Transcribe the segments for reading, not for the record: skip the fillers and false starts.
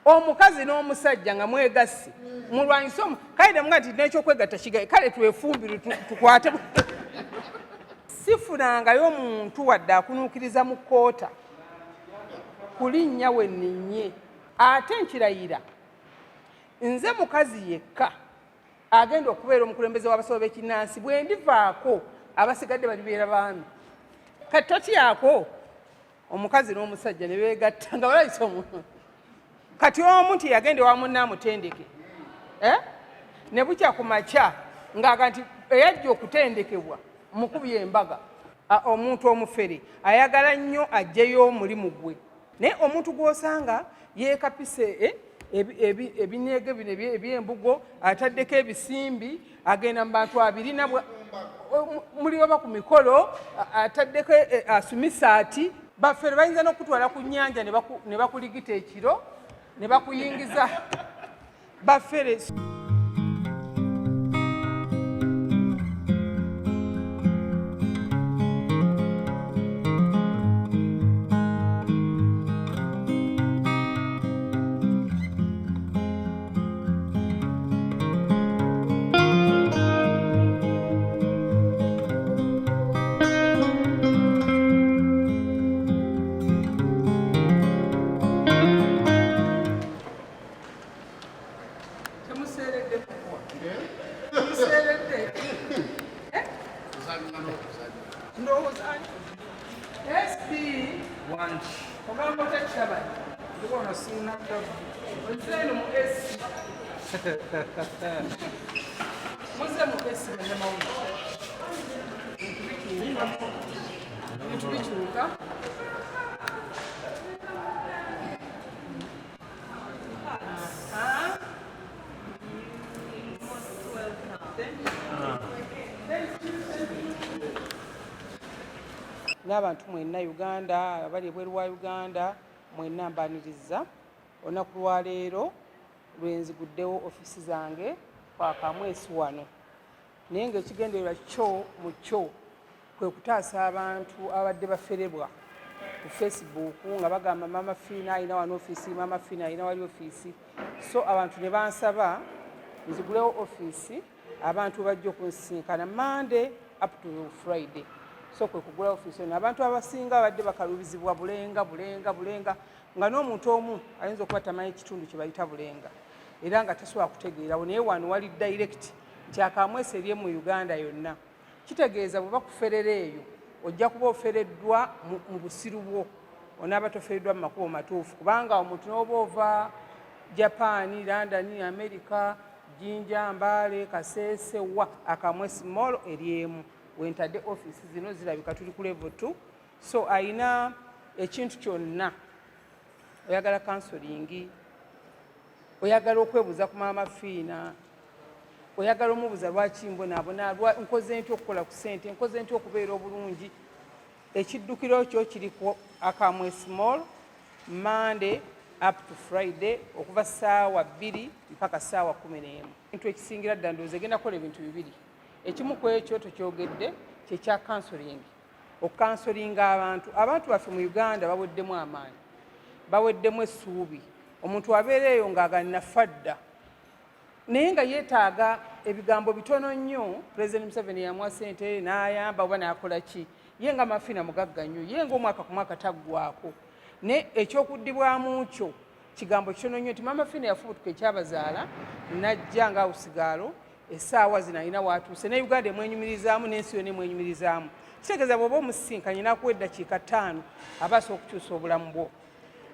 Omukazi n'omusajja nga mwegasse mulwanyise omu kale nemuga nti n'ekyokwegatta kigaye, kale twefumbire tukwate. Sifunangayo muntu wadde akunuukiriza mu kkoota kulinnya we nninnye, ate nkirayira nze mukazi yekka agenda okubeera omukulembeze w'abasawo b'ekinnansi. Bwe ndivaako abasigadde balibeera baami. Kati totyako omukazi n'omusajja ne beegatta nga balabisa omuntu. Kati omu nti yagenda ewa munne amutendeke, eh? Ne bukya ku makya ng'aga nti eyajja okutendekebwa mukubi embaga. Omuntu omufere ayagala nnyo aggyeyo omulimu gwe, naye omuntu gw'osanga yeekapise, ebinyeege bino eby'embugo, ataddeko ebisimbi, agenda mu bantu abirina muli oba ku mikolo, ataddeko, asumisa ati bafere bayinza n'okutwala ku nnyanja ne bakuligita ekiro ne bakuyingiza bafere. Temuseeredde kukuwa. Temuseeredde. Ndowooza ani? SB Wangi. Ogamba otya Kitabani? Ndi wano sirina ttabu. Ozze eno mu S. Muzze mu S bannamawulire. Ebintu bikyuka. Ebintu bikyuka. Aha. Thank you. Thank you. Thank you. N'abantu mwenna Uganda, abali ebweru wa Uganda, mwenna mbaniriza. Olunaku lwaleero lwenziguddewo ofiisi zange kwa Kamwesi wano, naye ng'ekigendererwa kyo mu kyo kwe kutaasa abantu abadde baferebwa ku Facebook nga bagamba Mama Fiina alina wano ofiisi, Mama Fiina alina wali ofiisi. So abantu ne bansaba nzigulewo ofiisi abantu bajja okunsisinkana Monday up to Friday. So kwe kugula ofiisi eno. Abantu abasinga babadde bakalubizibwa Bulenga, Bulenga, Bulenga, nga n'omuntu omu ayinza okuba tamanyi kitundu kye bayita Bulenga era nga tasobola kutegeerawo, naye wano wali direct nti Akamwesi eri mu Uganda yonna. Kitegeeza bwe bakuferera eyo ojja kuba ofereddwa mu busiru bwo, onaaba tofereddwa mu makubo matuufu, kubanga omuntu n'oba ova Japan, London, America, Jinja, Mbale, Kasese, wa Akamwesi Mall eri emu wentadde ofiisi zino zirabika tuli ku level 2. So ayina ekintu kyonna, oyagala counseling, oyagala okwebuuza ku Maama Fiina, oyagala omubuuza lwaki mbonaabona, nkoze ntya okukola ku ssente, nkoze ntya okubeera obulungi, ekiddukiro kyo kiri ku Akamwesi Mall Monday up to Friday okuva ssaawa 2 mpaka ssaawa 11. Ekintu ekisingira ddala ndowooza egenda kukola ebintu bibiri. Ekimu ku ekyo tukyogedde kyekya counseling, okukansolinga abantu. Abantu baffe mu Uganda baweddemu amaanyi, baweddemu essuubi. Omuntu abeera eyo ng'aga nafa dda, naye nga yeetaaga ebigambo bitono nnyo. President Museveni yamuwa ssente n'ayamba oba n'akola ki, ye nga Mafina mugagga nnyo, ye ng'omwaka ku mwaka taggwako, naye ekyokuddibwamu kyo kigambo kitono nnyo nti Mama Fina yafubutuka ekyabazaala n'ajja nga awusigaalo essaawa zino alina waatuuse ne Uganda emwenyumirizaamu n'ensi yonna emwenyumirizaamu. Kitegeeza bw'oba omusisinkanye n'akuwa eddakiika 5 aba asobola okukyusa obulamu bwo.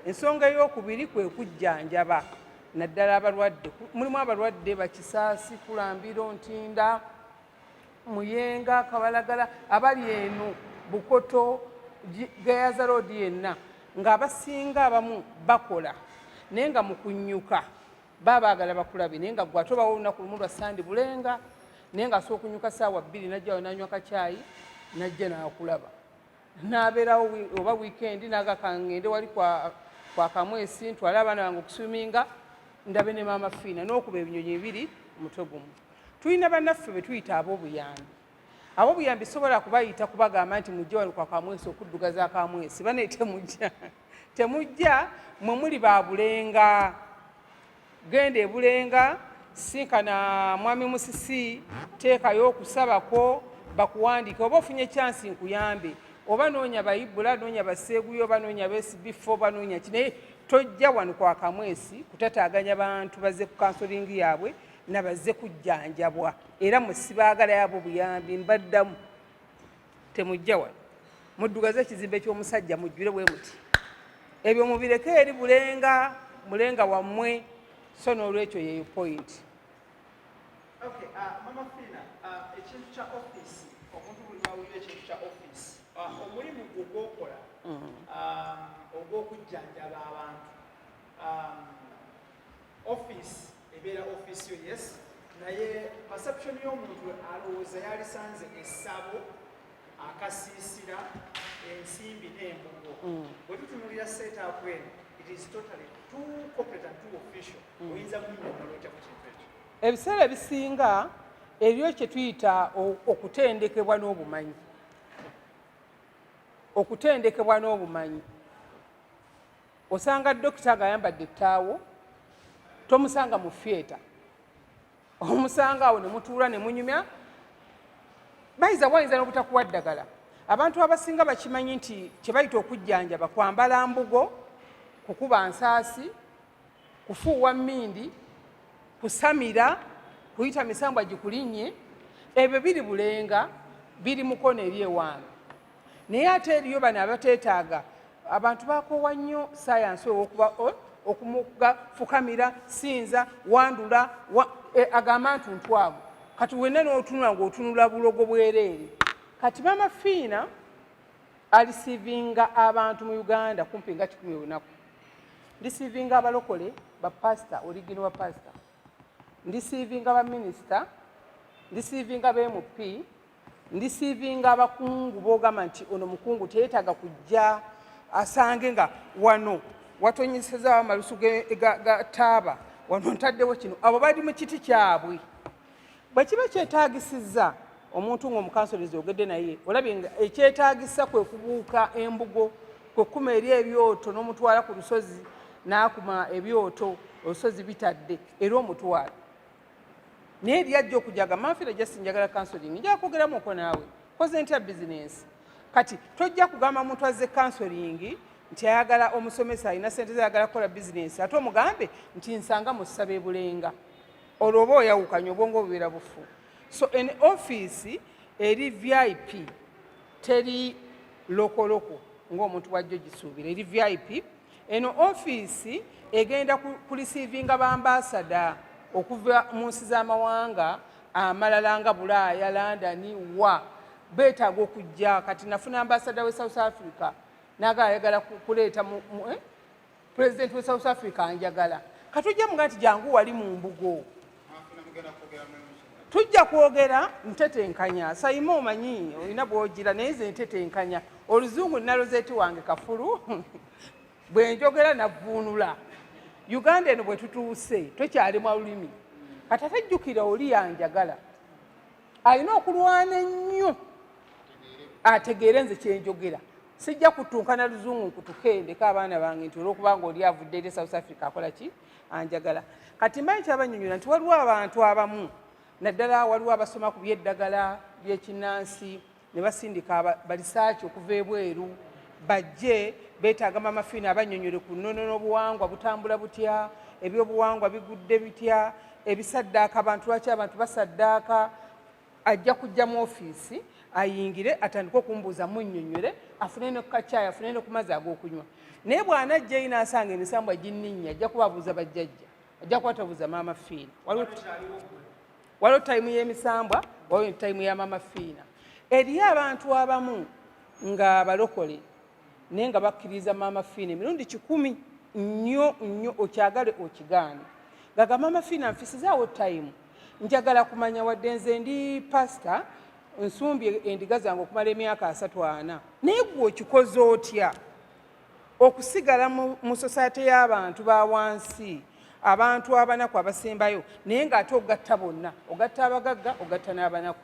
Ensonga ey'okubiri kwe kujjanjaba naddala abalwadde. Mulimu abalwadde Bakisaasi, Kulambiro, Ntinda, Muyenga, Kabalagala, abali eno Bukoto, Gayaza Road yenna, ng'abasinga abamu bakola naye nga mu kunnyuka baba baagala bakulabe, naye nga gwe ate obawa olunaku lumu lwa Sande Bulenga, naye ng'asobola okunyuka ssaawa 2 n'ajjawo n'anywa kacaayi n'ajja n'akulaba n'abeerawo, oba wiikendi n'aga kangende wali kwa Kamwesi ntwale abaana bange okuswiminga ndabe ne Maama Fiina n'okuba ebinyonyi bibiri omutwe gumu. Tulina bannaffe be tuyita ab'obuyambi. Ab'obuyambi sobola kubayita kubagamba nti mujje wano kwa Kamwesi okuddugaza Akamwesi, bane temujja, temujja, mwe muli ba Bulenga. Genda ebulenga, sinkana Mwami Musisi, teekayo okusabako bakuwandiike, oba ofunye chance nkuyambe, oba noonya Bayibula, noonya Baseeguyo, oba noonya Besibifo, oba noonya ki, naye tojja wano kwa Kamwesi kutataaganya bantu bazze ku counseling yaabwe nabazze kujjanjabwa. Era mwe sibaagala yabo buyambi, mbaddamu temujja wano muddugaze ekizimbe ky'omusajja mujjule bwe muti. Ebyo mubireke eri Bulenga, Mulenga wammwe. So n'olwekyo yeyo point. Okay, Mama Fina, ekintu kya office, omuntu buli lwawulira ekintu kya office, omulimu gwo gwokola ogw'okujjanjaba abantu, office ebeera office yo, yes, naye perception y'omuntu alowooza yalisanze essabo, akasiisira, ensimbi n'embugo. Bwe tutunulira setup eno, it is totally too corporate and too official. Oyinza kunnyonnyola otya ku kintu ekyo? Ebiseera ebisinga eriyo kye tuyita okutendekebwa n'obumanyi. Okutendekebwa n'obumanyi, osanga dokita ng'ayambadde ettaawo, tomusanga mu theatre, omusanga awo ne mutuula ne munyumya. Bayiza wayinza n'obutakuwa ddagala. Abantu abasinga bakimanyi nti kye bayita okujjanjaba kwambala mbugo, kukuba nsaasi, kufuuwa mmindi, kusamira, kuyita misambwa gikulinnye. Ebyo biri Bulenga, biri Mukono eri ewange. Naye ate eriyo bano abateetaaga. Abantu bakoowa nnyo sayansi owokuba okumuga fukamira, sinza, wandula agamba nti ntwago. Kati wenna n'otunula ng'otunula bulogo bwereere. Kati Mama Fiina areceivinga abantu mu Uganda kumpi nga 100 olunaku. Ndeceivinga abalokole, bapasita, oligino wa pasita, ndeceivinga baminisita, ndeceivinga ba MP, ndeceivinga abakungu bogamba nti ono mukungu teyetaaga kujja asange nga wano watonyesezaawo amalusu ga taaba, wano ntaddewo kino. Abo bali mu kiti kyabwe. Bwe kiba kyetaagisizza omuntu ng'omukansolizi ogedde naye olabye nga ekyetaagisa kwe kubuuka embugo, kwe kkuma eri ebyoto, n'omutwala ku lusozi n'akuma ebyoto, olusozi bitadde era omutwala. Naye eri ajja okujaga manfira, just njagala counseling, njagala kwogeramuko naawe, koze ntya bizinensi. Kati tojja kugamba muntu azze counseling nti ayagala omusomesa, alina sente ze, ayagala kukola bizinensi, ate omugambe nti nsanga mu ssaba ebulenga. Olwo oba oyawukanye, obwongo bubeera bufu. So en office eri VIP, teri lokoloko ng'omuntu wajjo gisuubira. Eri VIP. Eno ofiisi egenda kureceivinga bambasada okuva mu nsi z'amawanga amalala nga Bulaaya, London, wa beetaaga okujja. Kati nafuna ambasada we South Africa naga ayagala kuleeta eh? President we South Africa anjagala. Katujja muga nti jangu wali mu mbugo, tujja kwogera. Ntetenkanya sayima, omanyi olina bwogira, naye nze ntetenkanya oluzungu. Nalozeti wange kafulu, bwe njogera navvuunula. Uganda eno bwe tutuuse tokyali lulimi. Kati ate jjukira oli yanjagala alina okulwana ennyo ategeere nze kyenjogera. Sijja kutunkana luzungu nkutuke ndeka abaana bange nti olwokubanga oli avudde eri South Africa akola ki, anjagala. Kati mbanyi kyabanyonyola nti waliwo abantu abamu, naddala waliwo abasoma ku byeddagala byekinnansi ne basindika balisaaki okuva ebweru bajje beetaaga Mama Fiina abanyonyole ku nnono n'obuwangwa butambula butya, ebyobuwangwa bigudde bitya, ebisaddaaka abantu, lwaki abantu basaddaaka. Ajja kujja mu ofiisi ayingire atandike okumbuuza, munnyonnyole, afune ne kukacaayi, afune ne ku mazzi ag'okunywa. Naye bw'anajja eyi n'asanga emisambwa ginninnya, ajja kubabuuza bajjajja, ajja kuba tabuuza Maama Fiina. Waliwo time y'emisambwa, waliwo time ya Maama Fiina. Eriyo abantu abamu nga balokole naye nga bakkiriza Maama Fiina emirundi 100 nnyo nnyo, okyagale okigaane, gaga Maama Fiina nfisizaawo time, njagala kumanya wadde nze ndi pasita, nsumbye endiga zange okumala emyaka 34, naye gwe okikoze otya okusigala mu society y'abantu ba wansi, abantu abanaku abasembayo, naye ng'ate ogatta bonna, ogatta abagagga, ogatta n'abanaku.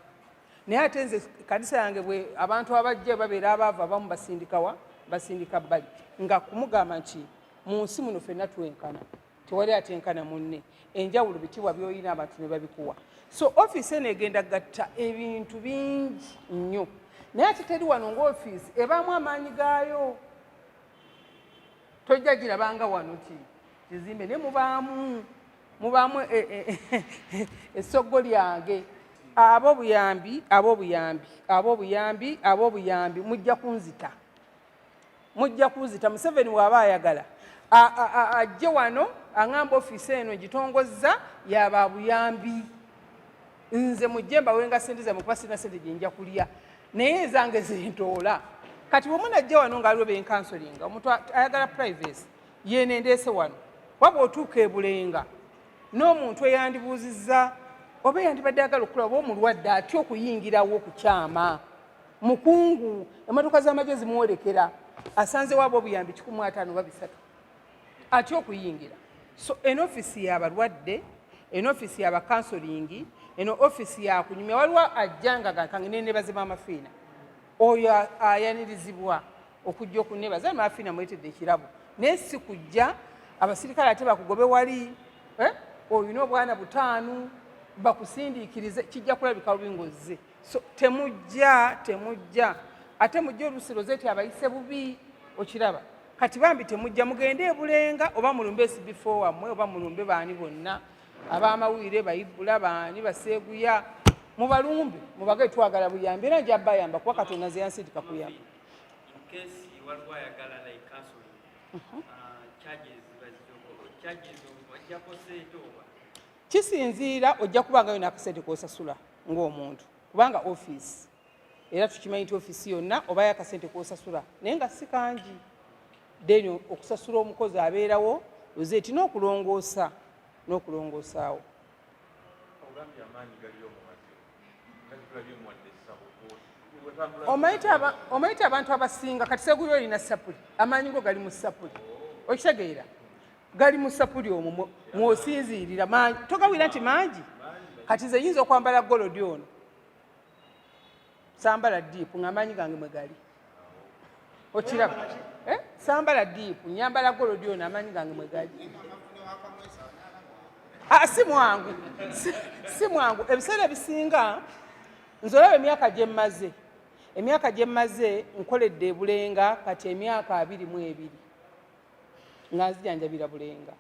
Naye ate nze kanisa yange bwe abantu abajja babeera abaava, abamu basindikawa, basindika bbali, nga kumugamba nti mu nsi muno ffenna twenkana. Tewali atenkana munne. Enjawulo bitibwa by'olina abantu ne babikuwa. So ofiisi eno egenda gatta ebintu bingi nnyo, naye ate teri wano ng'ofiisi ebaamu amaanyi gaayo. Tojja girabanga wano ti kizimbe, naye mubaamu essoggo lyange. Ab'obuyambi, ab'obuyambi, ab'obuyambi, ab'obuyambi, mujja kunzita, mujja kunzita. Museveni bw'aba ayagala ajje wano aŋŋamba ofiisi eno ngitongozza yaba buyambi, nze mujje mbawenga sente zammwe, kuba sirina sente gye nja kulya, naye ezange zentoola. Kati bwe munajja wano nga aliwo benkansolinga, omuntu ayagala privacy yene ndeese wano. Waba otuuka ebulenga n'omuntu eyandibuuzizza oba eyandibadde ayagala okukola oba omulwadde atya okuyingirawo okukyama mukungu, emmotoka z'amagye zimuwerekera, asanzewo ab'obuyambi 150 oba 300, atya okuyingira. So eno ofiisi y'abalwadde, eno ofiisi y'abakansolingi, eno ofiisi yakunyumya. Waliwo ajja nga kange nenebaze Maama Fiina, oyo ayanirizibwa okujja okunebaza Maama Fiina, muleetedde ekirabo, naye si kujja abasirikale ate bakugobe wali, eh? Olina obwana 5 bakusindiikirize, kijja kulabika bubi ng'ozze. So temujja, temujja, ate mujja oluusi Rosette abayise bubi, okiraba. Kati bambi temujja, mugende ebulenga oba mulumbe SB4 wammwe oba mulumbe baani bonna ab'amawulire bayibbula baani baseeguya, mubalumbe mubage twagala buyambi, era nja bayamba kuba Katonda nze yansindika kuyamba. In case waliwo ayagala like counseling, charges charges ojjako sente oba? Kisinziira, ojja kubangayo n'akasente k'osasula ng'omuntu, kubanga ofiisi era tukimanyi nti ofiisi yonna obayo akasente k'osasula, naye nga si kangi. Then okusasula omukozi abeerawo Rosette n'okulongoosa n'okulongoosaawo. Ogambye amaanyi galiyo mu maziro nga tetulabye muwadde essabo. Omanyi ti abantu abasinga kati seguyo olina sapuli, amaanyi go gali mu sapuli, okitegeera? Gali mu sapuli omwo mw'osinziirira mangi, togawira nti mangi. Kati nze yinza okwambala gold ono, sambala deep, ng'amaanyi gange mwe gali, okiraba? Eh? Sambala deep, nyambala gold ono, amaanyi gange mwe gali. Ah, si mwangu, si mwangu. Ebiseera ebisinga nze olaba emyaka gye mmaze, emyaka gye mmaze nkoledde ebulenga, kati emyaka 22 nga nzijanjabira bulenga,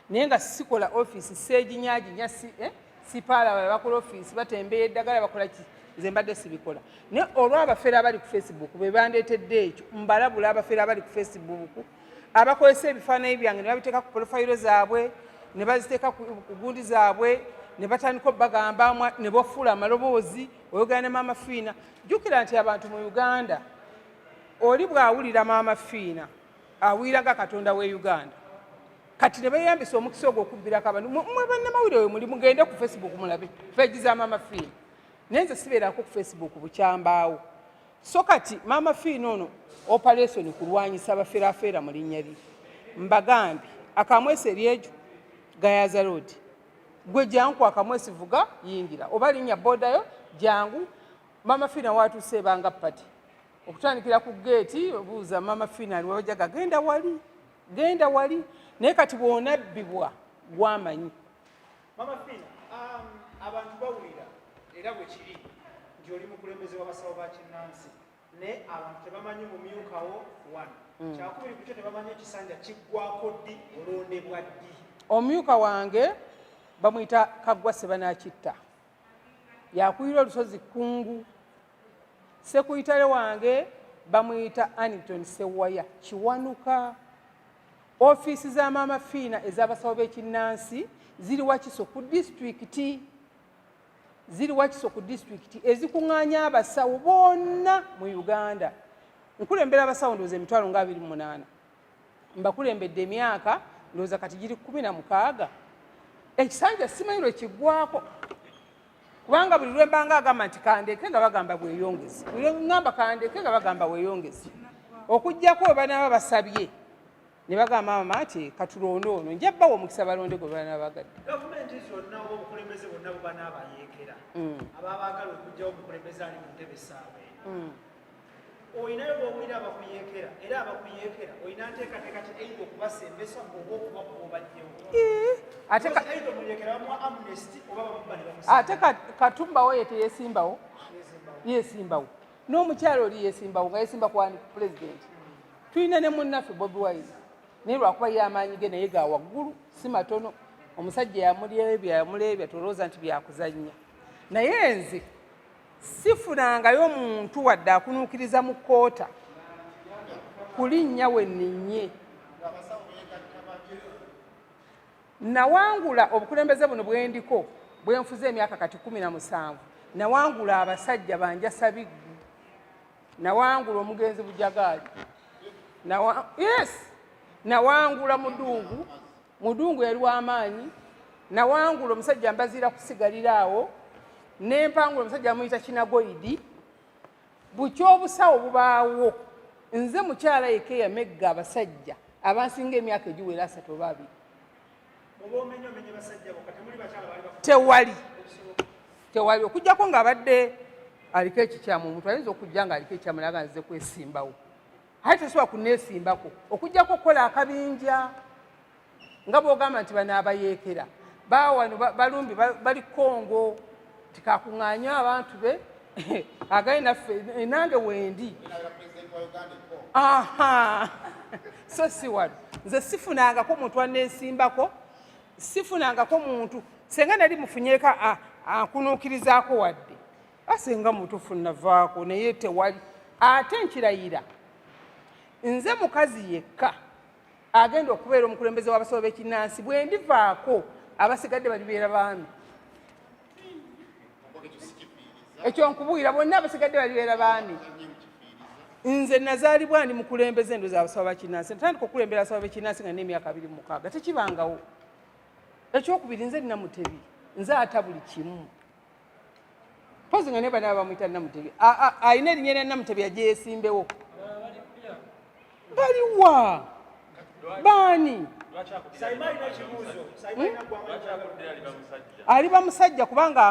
naye nga sikola ofiisi seeginyaginya si, eh? Sipaala bala bakola ofiisi, batembeya eddagala, bakola ki, nze mbadde sibikola. Naye olw'abafere abali ku Facebook be bandeetedde ekyo, mbalabula abafere abali ku Facebook abakozesa ebifaananyi byange ne babiteeka ku profile zaabwe ne baziteeka ku gundi zaabwe ne batandika obagamba ne bafuula amaloboozi oyogera ne Maama Fiina. Jjukira nti abantu mu Uganda, oli bw'awulira Maama Fiina awulira nga Katonda w'e Uganda. Kati ne beeyambisa omukisa ogwo okubbirako abantu. Mwe bannamawulire we muli, mugende ku Facebook mulabe page za Maama Fiina, naye nze sibeerako ku Facebook bukyambaawo. So kati Maama Fiina ono operation kulwanyisa abafeerafeera mu linnya lye. Mbagambye akamwesi eryegyo Gayaza Road, gwe jangu akamwesi, vuga yingira oba linnya bodayo jangu. Maama Fiina watuuse ebanga pati okutandikira ku geeti, obuuza Maama Fiina aliwa, bajaga genda wali, genda wali. Naye kati bw'onabbibwa gwamanyi. Mama Fiina, abantu bawulira era bwe kiri nti oli mukulembeze w'abasawo ba kinnansi, naye abantu tebamanyi mumyukawo one. Kyakubiri kukyo tebamanyi ekisanja kiggwako ddi, olondebwa ddi? Omumyuka wange bamuyita Kaggwa Sebanakitta, yakuyira olusozi Kkungu. Sekuyitale wange bamuyita Anington Sewaya Kiwanuka. Ofiisi za Maama Fiina ez'abasawo b'ekinnansi ziri Wakiso ku disitulikiti, ziri Wakiso ku disitulikiti ezikuŋŋaanya abasawo bonna mu Uganda. Nkulembera abasawo ndowooza emitwalo nga 28, mbakulembedde emyaka ndowooza kati giri 16. Ekisanja simanyi lwe kiggwako, kubanga buli lwembanga agamba nti kandeke nga bagamba bweyongeze, buli lwengamba kandeke nga bagamba bweyongeze, okugjako we banaaba basabye ne bagamba maama nti katulonde ono, nja bbawa omukisa balonde gwe banaaba bagadde. Gavumenti zonna oba obukulembeze bwonna buba n'abayeekera ababaagala okuggyawo omukulembeze ali mu ntebe essaawa eno. Olinayo b'owulira abakuyeekera, era abakuyeekera olina nteekateeka ki either okubasembesa oba okubakuba obajjewo? Ate Either omuyeekera bamuwa amnesty oba bamuba ne bamusiba. Ate Katumbawo ye teyesimbawo? Yesimbawo. N'omukyala oli yesimbawo, nga yesimba kwani pulezidenti. Tulina ne munnaffe Bobi Wine, naye lwakuba ye amaanyi ge naye ga waggulu, si matono. Omusajja yamulyebya, yamuleebya, tolowooza nti byakuzannya. Naye nze sifunangayo muntu wadde akunuukiriza mu kkoota kulinnya we nninnye. Nawangula obukulembeze buno bwendiko bwenfuze emyaka kati 17. Nawangula abasajja banjasabiggu, nawangula omugenzi Bujagaali, yes, nawangula Mudungu. Mudungu yali w'amaanyi. Nawangula omusajja Mbaziira kusigalira awo, nempangula omusajja amuyita Kinagoidi. Bukya obusawo bubaawo, nze mukyala yekka eyamegga abasajja abansinga emyaka egiwera 30 oba 20. Tewali, tewali, okujjako ng'abadde aliko ekikyamu. Omuntu ayinza okujja ng'aliko ekikyamu naye nga nzize kwesimbawo, aye tosobola kuneesimbako okujjako okukola akabinja nga bw'ogamba nti bano abayeekera baawano balumbi bali Kongo tikakuŋŋaanya abantu be agaye naffe nange wendi. Aha, so si wano nze sifunangako muntu aneesimbako, sifunangako muntu. Senga nali mufunyeeko ankunuukirizaako wadde asenga mutuufu navaako, naye tewali. Ate nkirayira, nze mukazi yekka agenda okubeera omukulembeze w'abasawo b'ekinnansi. Bwe ndivaako, abasigadde balibeera baami. Ekyo nkubuulira, bonna abasigadde balibeera baami. Nze nazaalibwa ndi mukulembeze ndoza abasawo b'ekinnansi. Natandika okukulembera abasawo b'ekinnansi nga n'emyaka 26, tekibangawo. Ekyokubiri, nze Namutebi, nze ata buli kimu pozi nga naye bana bamuyita Namutebi, alina erinnya lya Namutebi ajeyesimbewo. Baliwa baani? Aliba musajja kubanga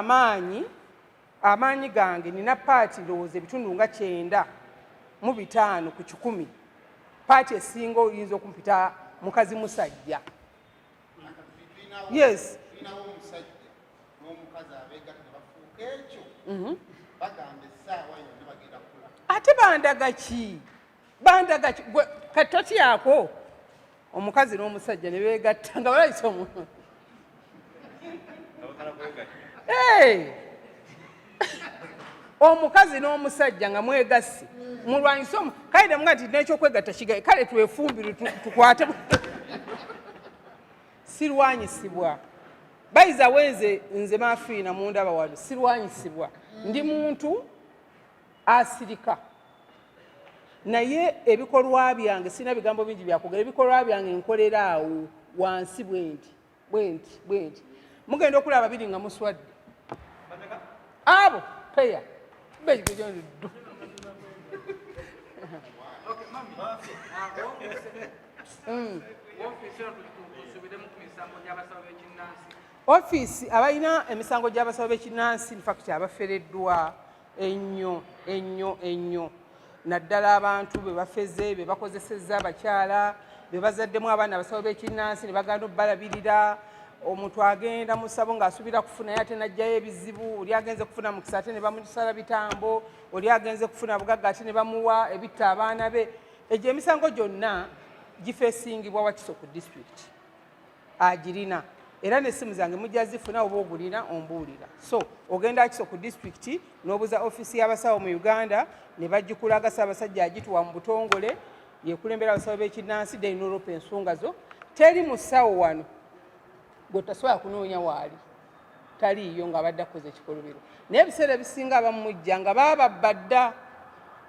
amaanyi gange nina paati ndowooza ebitundu nga 95 ku 100. Paati esinga oyinza okumpita mukazi musajja. Yes. Ate bandaga ki? Bandaga ki? Kati totyako omukazi n'omusajja ne beegatta nga balayisa omuntu omukazi n'omusajja nga mwegasse mulwanyise. Kale nemuga nti n'ekyokwegatta kigaye, kale twefumbire tukwate. Sirwanyisibwa bayiza wenze nze mafiina mundaba wano, sirwanyisibwa. Ndi muntu asirika, naye ebikolwa byange, sirina bigambo bingi byakugera. Ebikolwa byange nkolera awo wansi bwenti bwenti bwenti. Mugenda okulaba biri nga muswadde abo peya. Ofiisi abalina emisango gy'abasawo b'ekinnansi, in fact abafereddwa ennyo ennyo ennyo, naddala abantu be bafeze, be bakozesezza abakyala, be bazaddemu abaana abasawo b'ekinnansi ne bagaana obbalabirira. Omuntu agenda mu ssabo ng'asuubira kufunayo, ate n'aggyayo ebizibu. Oli agenze kufuna mukisa, ate ne bamusala bitambo. Oli agenze kufuna bugagga, ate ne bamuwa ebitta abaana be. Egyo emisango gyonna gifeesingibwa Wakiso ku disitulikiti agirina, era n'essimu zange mujja zifuna oba ogulina ombuulira. So ogenda Wakiso ku disitulikiti n'obuza ofiisi y'abasawo mu Uganda ne bagikulaga. Ssaabasajja agituwa mu butongole, yekulembera abasawo b'ekinnansi, then nolopa ensonga zo. Teri musawo wano gwe tasobola kunoonya waali taliiyo ng'abadde akoze ekikolobero, naye ebiseera ebisinga abamujja nga baababba dda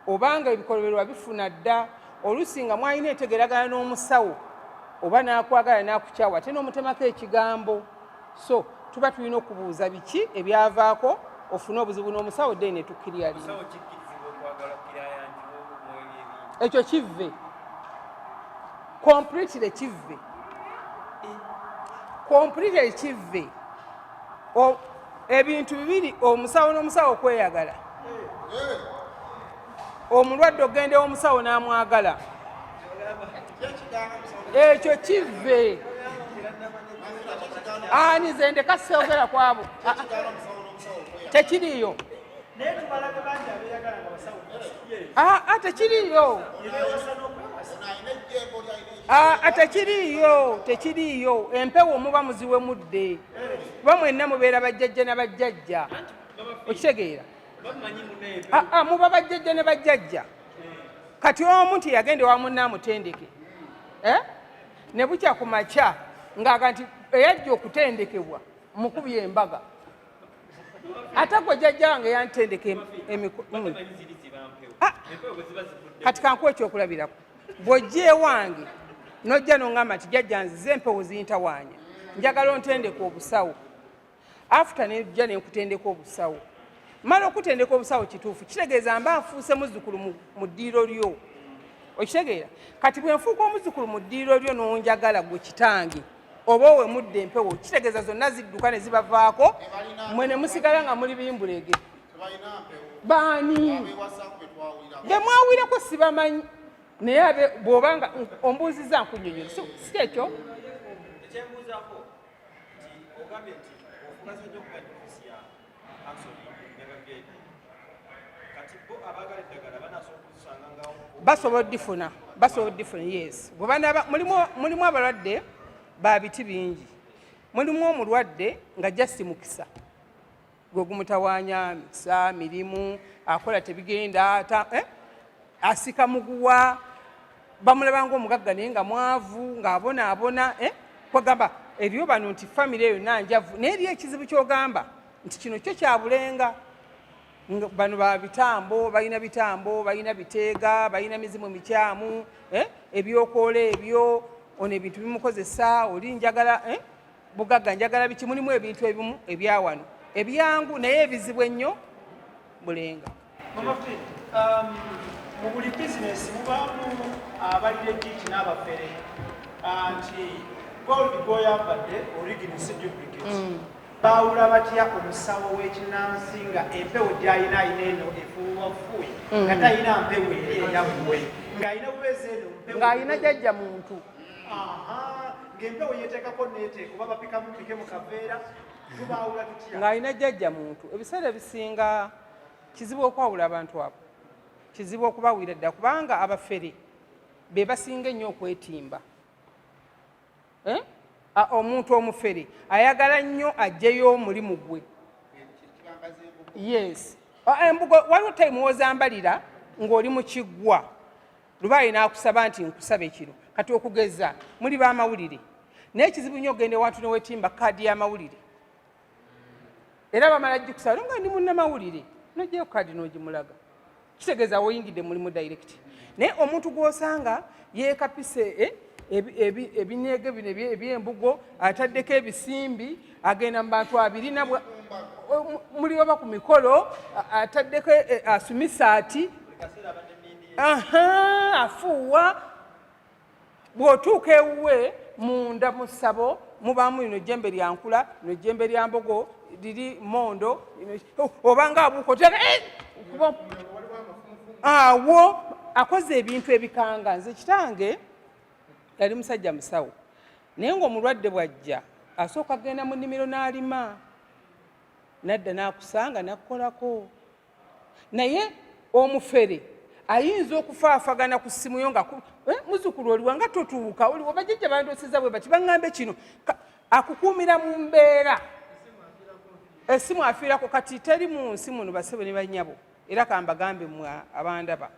obanga ebikolobero babifuna dda. Oluusi nga mwalina entegeragana n'omusawo, oba n'akwagala n'akukyawa ate n'omutemako ekigambo. So tuba tulina okubuuza biki ebyavaako ofune obuzibu n'omusawo, then ne tukkiryalinga ekyo kivve completely, kivve completely, kivve. Ebintu bibiri, omusawo n'omusawo okweyagala. Omulwadde ogenda ew'omusawo n'amwagala, ekyo kivve. Ani ze ndeka soogera kwabo, tekiriiyo. Tekiriiyo, tekiriiyo, tekiriiyo. Empewo muba muziwemudde, kuba mwenna mubeera bajjajja na bajjajja, okitegeera? Muba bajjajja ne bajjajja. Kati omu nti yagenda ewa munne amutendeke, ne bukya ku makya ng'aga nti eyajja okutendekebwa mukubye embaga, ate gwe jjajja wange yantendeka emiko. Kati kankuwa ekyokulabirako. Bw'ojja ewange n'ojja n'oŋŋamba nti, "Jjajja, nzize empewo zintawaanya, njagala ontendeka obusawo." After nejja nenkutendeka obusawo, mala okutendeka obusawo, kituufu kitegeeza mba nfuuse muzzukulu mu ddiiro lyo, okitegeera? Kati bwe nfuuka omuzzukulu mu ddiiro lyo n'onjagala gwe kitange oba owemudde empewo, kitegeeza zonna zidduka ne zibavaako, mwe ne musigala nga muli bimbulege. Baani be mwawirako? Sibamanyi, naye abe bw'obanga ombuuzizza nkunnyonnyola, si ekyo. Ekyembuuzaako nti ogambye nti ofukaza nnyo okuba ofiisi ya counseling ne ba VIP. Kati bo abaagala eddagala banaasobola okuzisanga nga Basobola odifuna, basobola odifuna, yes. Bwe banaaba mulimu abalwadde ba biti bingi. Mulimu omulwadde nga just mukisa gwe gumutawaanya, mikisa, mirimu akola tebigenda, eh? Asika muguwa, bamulaba nga omugagga naye nga mwavu, ng'abonaabona, eh? Kwegamba eriyo bano nti famire eyo nanjavu, naye eriyo ekizibu kyogamba nti kino kyo kyabulenga. Bano ba bitambo, balina bitambo, balina biteega, balina mizimu mikyamu, eh? Ebyokoola ebyo, ono ebintu bimukozesa, oli njagala, eh? Bugagga, njagala biki. Mulimu ebintu ebimu ebyawano ebyangu naye ebizibu ennyo bulenga. Mama Fit, mu buli bizinesi mubaamu abali legit n'abafere. Nti gold gw'oyambadde original si duplicate. Baawula batya omusawo w'ekinansi nga empewo gy'alina ayina eno efuuwa fuuyi, nga talina mpewo eri eyaggwe, ng'alina bubeezi eno mpewo Ng'alina jjajja muntu. Aha, ng'empewo yeteekako neeteeka oba bapikamu pike mu kaveera, tubaawula tutya? Ng'alina jjajja muntu. Ebiseera ebisinga kizibu okwawula abantu abo, kizibu okubawira ddala, kubanga abafere be basinga ennyo okwetimba. Eh? Omuntu omufere ayagala nnyo aggyeyo omulimu gwe. Yes, embugo waliwo time wozambalira ng'oli mu kiggwa, lubaale n'akusaba nti nkusabe kino. Kati okugeza muli b'amawulire, naye kizibu nnyo ogenda ewantu newetimba kaadi y'amawulire, era bamala gikusaba nga ndi munnamawulire, nojjayo kaadi n'ogimulaga, kitegeeza woyingidde mulimu direct. Naye omuntu gw'osanga yeekapise, eh, ebinyege bino ebyembugo, ataddeko ebisimbi, agenda mu bantu abirina, muli oba ku mikolo, ataddeko, eh, asumisa ati aha afuuwa. Bw'otuuka ewuwe munda mu ssabo mubaamu lino jjembe lya nkula, lino jjembe lya mbogo, liri mondo, obanga abuuka otya, eh, kuba awo akoze ebintu ebikanga. Nze kitange yali musajja musawo, naye ng'omulwadde bw'ajja asooka agenda mu nnimiro n'alima, nadda n'akusanga n'akkolako. Naye omufere ayinza okufaafagana ku ssimu yo nga eh, muzukulu oliwa nga totuuka, oliwa bajjajja bandoseza bwe bati baŋŋambe kino. Akukuumira mu mbeera, essimu afiirako. Kati teri mu nsi muno, basebo ne bannyabo, era kambagambe mmwe abandaba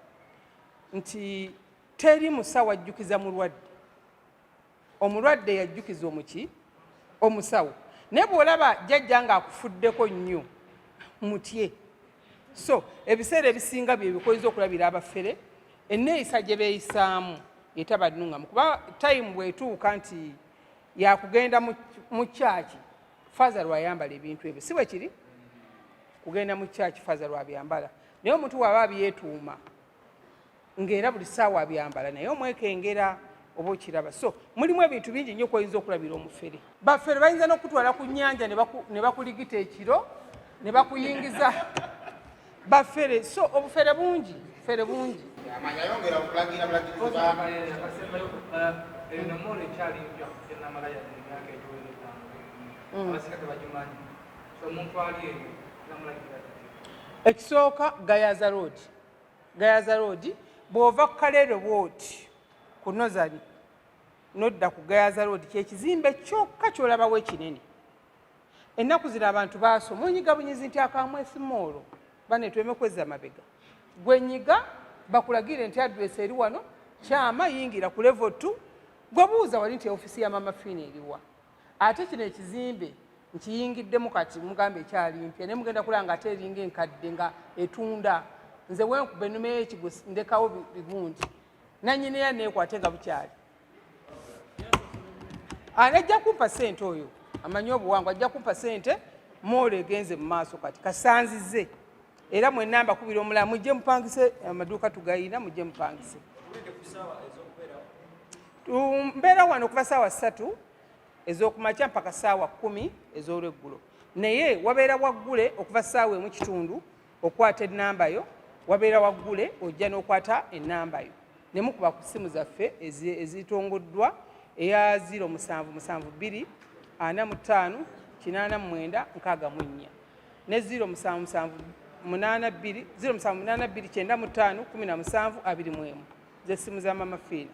nti teri musawo ajjukiza mulwadde. Omulwadde yajjukiza omuki omusawo. Naye bw'olaba jjajja ng'akufuddeko nnyo, mutye. So ebiseera ebisinga bye bikoyinza okulabira abafere, enneeyisa gye beeyisaamu etaba nnungamu, kuba time bw'etuuka nti yakugenda mu kyaki, faaza lwayambala ebintu ebyo, si bwe kiri? Kugenda mu kyaki faaza lwabyambala, naye omuntu bw'aba abyetuuma ng'era buli ssaawa abyambala, naye omwekengera oba okiraba. So mulimu ebintu bingi nnyo kwoyinza okulabira omufere. Bafere bayinza n'okutwala ku nnyanja ne bakuligita ekiro ne bakuyingiza. Bafere, so obufere bungi. Bufere bungi. Amaanyi ayongera okulagira bulagirizi ba Akasembayo, eno mall ekyali mpya tenamala yadde emyaka egiwera 5, abasika tebagimanyi, so omuntu ali eyo namulagira. Ekisooka, Gayaza Road. Gayaza Road, bw'ova ku Kaleerwe bwoti ku Nozani nodda ku Gayaza Road, kyekizimbe kyokka kyolabawo ekinene. Ennaku zino abantu baasoma, onyiga bunyizi nti Akamwesi Mall, bane tweme kwezza mabega. Gwe nyiga bakulagire nti address eri wano, kyama yingira ku level 2, gwe buuza wali nti ofisi ya Mama Fiina eriwa? Ate kino ekizimbe nkiyingiddemu kati, mugambe ekyali mpya, naye mugenda kulaba nga ate eringa enkadde nga etunda. Nze wenkuba ennume y'ekigo ndekawo bigundi nanyini ya neekwate nga bukyali. Ajja kumpa sente oyo amanyi obuwangwa, ajja kumpa sente. Mall egenze mu maaso kati kasanzize, era mwenna mbakubira omulala, mujje mupangise amaduuka tugayina, mujje mupangise. Mbeera wano okuva saawa 3 ez'okumakya mpaka saawa 10 ez'olweggulo, naye wabeera waggule okuva saawa 1:15. Okwata ennamba yo, wabeera waggule, ojja n'okwata ennamba yo ne mukuba ku ssimu zaffe ezitongoddwa, eya 0772 45 89 64 ne 0778 2 0782 95 17 21, zessimu za Mama Fiina.